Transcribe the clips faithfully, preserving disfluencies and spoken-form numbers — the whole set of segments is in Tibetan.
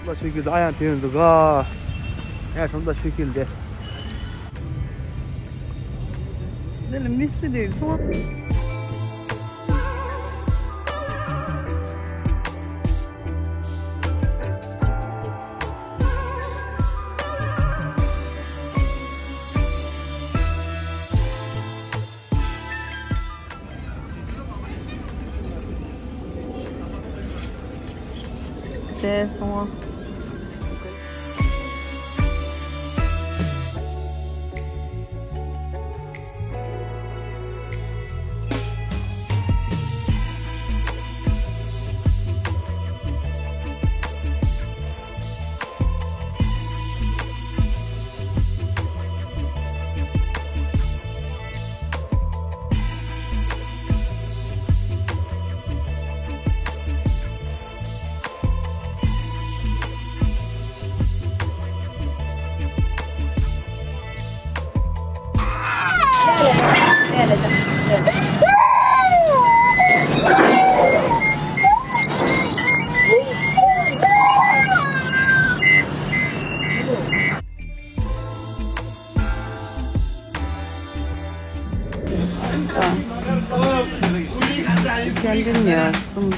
ཁྲོམ་ད་ཆུ་ཁྱིལ་ད་ཨ་ཡང་དེ་ཡོད་འདུག་ག་ཡ་ཁྲོམ་ད་ཆུ་ཁྱིལ་དེ། འདི་ལ་མི་སི་དེ་སོང་། དེ་སོང་བ། ཀན་ཊིན་ཡ་གསུམ།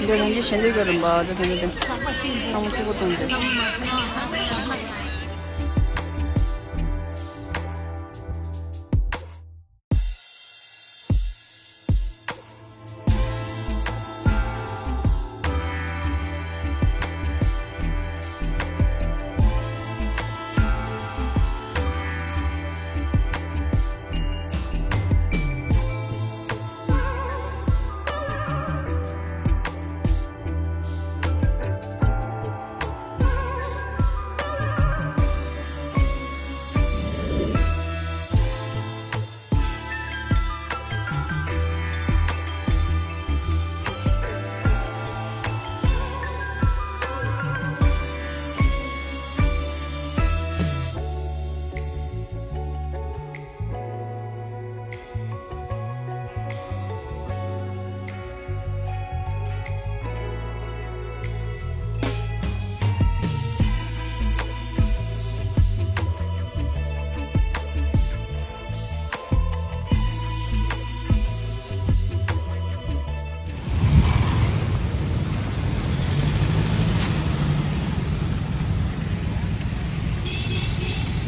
འདི་རང་གི་ཞལ་འདེབས་ཀྱི་རིམ་པ་འདི་དང་འདི་དང་ཚང་མ་ཐུགས་ཁུར་གཏོང་དགོས།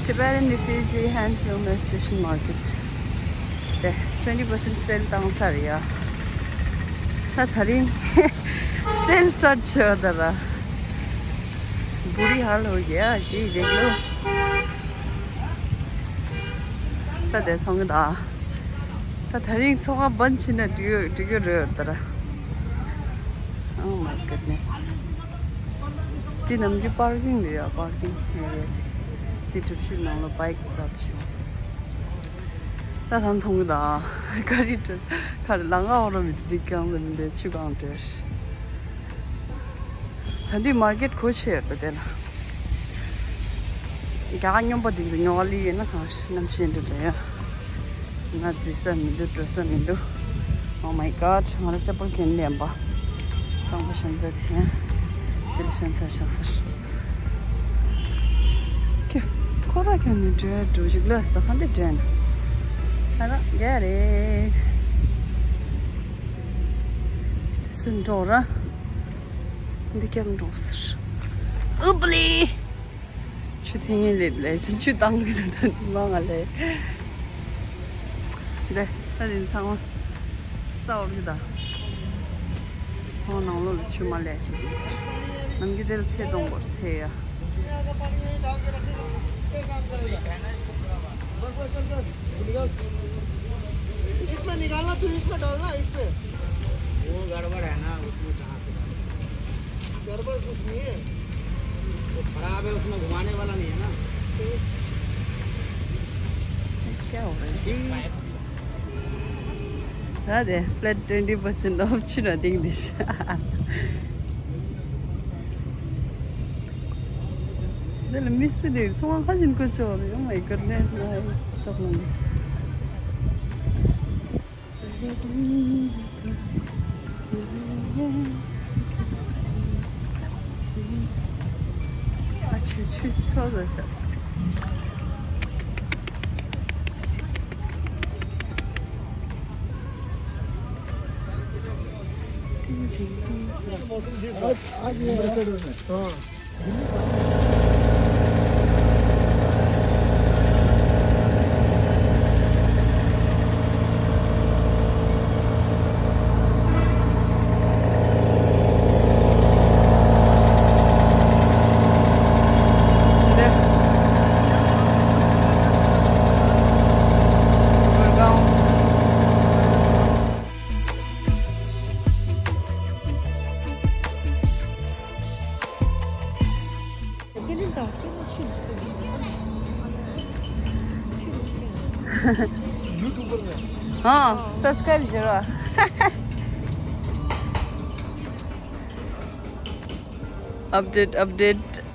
Tibetan Refugee Handloom Association Market. དེ་twenty percent sale བཏང་ཚར་ཡ། ད་དེ་རིང་sale start་བྱས་པ་ད་ར། བུ་རི་ཧ་ལོ་ཡ་ཇི་རེད་ལོ། ད་དེ་མཐོང་གི་ད། ད་དེ་རིང་ཚོང་ཁང་བན་ཕྱིན་ན་འགྲིག་འགྲིག་གི་རེད་ད་ར། Oh my goodness. དེ་ནམ་རྒྱུན་པར་ཀིང་རེད་ཡ། པར་ཀིང་ཨེ་རི་ཡ་ཞིག་དེ་གྲུ་བཞི་ནང་ལ་བའིཀ་བརྒྱབ་བྱུང་། ད་ད་མཐོང་གི་ད། ཀ་རི་ཀྲོ་ཁ་རི་ལ་ང་འོ་ར་མི་དེ་གང་ལ་མི་འདྲ་ཆུ་གང་འདྲ། ད་འདི་མར་ཀེཊ་གོ་ཆེ་ཡོད་པ་དེ་ལ། རྒྱ་གར་སྨྱོན་པ་དེ་ཚོ་ཉོ་ག་ལི་ཡིན་ན་གང་ཤེས་ནམ་ཤེས་འདྲ་འདྲ་ཡ། ང་འཛུལ་ས་མི་འདུག་འགྲོ་ས་མི་འདུག Oh my god. ང་རང་ཅ་པལ་གྱོན་ལེན་པ། རྐང་པ་ཤན་ཚ་དེ་དེ་ལ་ཤན་ཚ་ཤ་ཟེར། ཁྱོད་ཁོ་ར་གྱོན་ནས་འགྲོ་འགྲོ་ཞིག་ལ་ད་ག་འདི་འདྲ་ན། ཨ་ར་རྒྱ་རེད། སུན་འགྲོ་ར། འདི་སྐྱབས་འགྲོ་ཟེར། ཨུ་པ་ལི། ཆུ་ཐིང་ངེ་ལེབ་ལེ་ཆུ་ཆུ་བཏང་གི་འདུག་ད་འདི་མ་ང་ལེ། འདི་ད་འདི་ཚང་མ་ས་འོར་གི་ད། ཁོང་ནང་ལོགས་ལ་ཆུ་མ་ལེ་ཆེ་གི་ཟེར། ནམ་རྒྱུན་དེ་ལ་ཚེ་བཙོང་བར་ཚེ་ཡ། इसमें निकालना, तू इसमें डालना, इसमें। वो गड़बड़ है ना, उसमें कहाँ से डालना? गड़बड़ कुछ नहीं है। वो खराब है, उसमें घुमाने वाला नहीं है ना। क्या हो रहा है जी? ད་དེ་flat twenty percent off ཆུ་ན་ཏིང་ལི་ཤ། འདི་ལ་མི་སི་དེ་སོང་ཁ་བཞིན་ཀུ་ཅོ་རེ། Oh my goodness. ང་ཅོག་ནང་། ཆུ་ཆུ་ཚོད་ལ་ཤག་ཨ། སབ་སི་ཀ་རེབ་བྱེད་རོགས། ཨབ་ཌེཊ་ཨབ་ཌེཊ།